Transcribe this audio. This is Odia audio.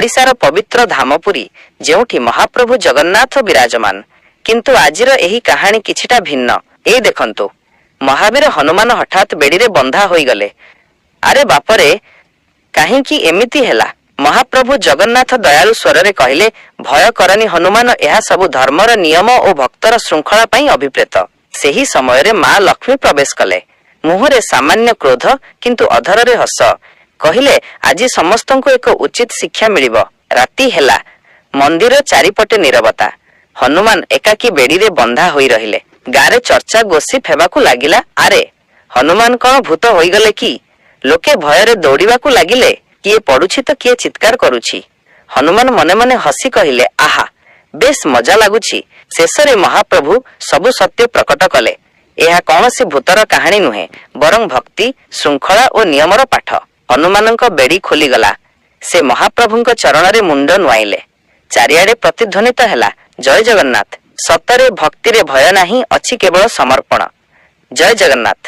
ଓଡ଼ିଶାର ପବିତ୍ର ଧାମ ପୁରୀ, ଯେଉଁଠି ମହାପ୍ରଭୁ ଜଗନ୍ନାଥ ବିରାଜମାନ। କିନ୍ତୁ ଆଜିର ଏହି କାହାଣୀ କିଛିଟା ଭିନ୍ନ। ଏଇ ଦେଖନ୍ତୁ, ମହାବୀର ହନୁମାନ ହଠାତ୍ ବେଡ଼ିରେ ବନ୍ଧା ହୋଇଗଲେ। ଆରେ ବାପରେ, କାହିଁକି ଏମିତି ହେଲା? ମହାପ୍ରଭୁ ଜଗନ୍ନାଥ ଦୟାଳୁ ସ୍ୱରରେ କହିଲେ, "ଭୟ କରନି ହନୁମାନ, ଏହା ସବୁ ଧର୍ମର ନିୟମ ଓ ଭକ୍ତର ଶୃଙ୍ଖଳା ପାଇଁ ଅଭିପ୍ରେତ।" ସେହି ସମୟରେ ମା ଲକ୍ଷ୍ମୀ ପ୍ରବେଶ କଲେ। ମୁହଁରେ ସାମାନ୍ୟ କ୍ରୋଧ, କିନ୍ତୁ ଅଧରରେ ହସ। କହିଲେ, "ଆଜି ସମସ୍ତଙ୍କୁ ଏକ ଉଚିତ ଶିକ୍ଷା ମିଳିବ।" ରାତି ହେଲା। ମନ୍ଦିର ଚାରିପଟେ ନୀରବତା। ହନୁମାନ ଏକାକୀ ବେଡ଼ିରେ ବନ୍ଧା ହୋଇ ରହିଲେ। ଗାଁରେ ଚର୍ଚ୍ଚା, ଗୋସିପ ହେବାକୁ ଲାଗିଲା, "ଆରେ, ହନୁମାନ କଣ ଭୂତ ହୋଇଗଲେ କି?" ଲୋକେ ଭୟରେ ଦୌଡ଼ିବାକୁ ଲାଗିଲେ। କିଏ ପଡୁଛି ତ କିଏ ଚିତ୍କାର କରୁଛି। ହନୁମାନ ମନେ ମନେ ହସି କହିଲେ, "ଆହା, ବେଶ ମଜା ଲାଗୁଛି।" ଶେଷରେ ମହାପ୍ରଭୁ ସବୁ ସତ୍ୟ ପ୍ରକଟ କଲେ। ଏହା କୌଣସି ଭୂତର କାହାଣୀ ନୁହେଁ, ବରଂ ଭକ୍ତି, ଶୃଙ୍ଖଳା ଓ ନିୟମର ପାଠ। ହନୁମାନଙ୍କ ବେଡ଼ି ଖୋଲିଗଲା। ସେ ମହାପ୍ରଭୁଙ୍କ ଚରଣରେ ମୁଣ୍ଡ ନୁଆଇଲେ। ଚାରିଆଡେ ପ୍ରତିଧ୍ୱନିତ ହେଲା, "ଜୟ ଜଗନ୍ନାଥ!" ସତରେ ଭକ୍ତିରେ ଭୟ ନାହିଁ, ଅଛି କେବଳ ସମର୍ପଣ। ଜୟ ଜଗନ୍ନାଥ।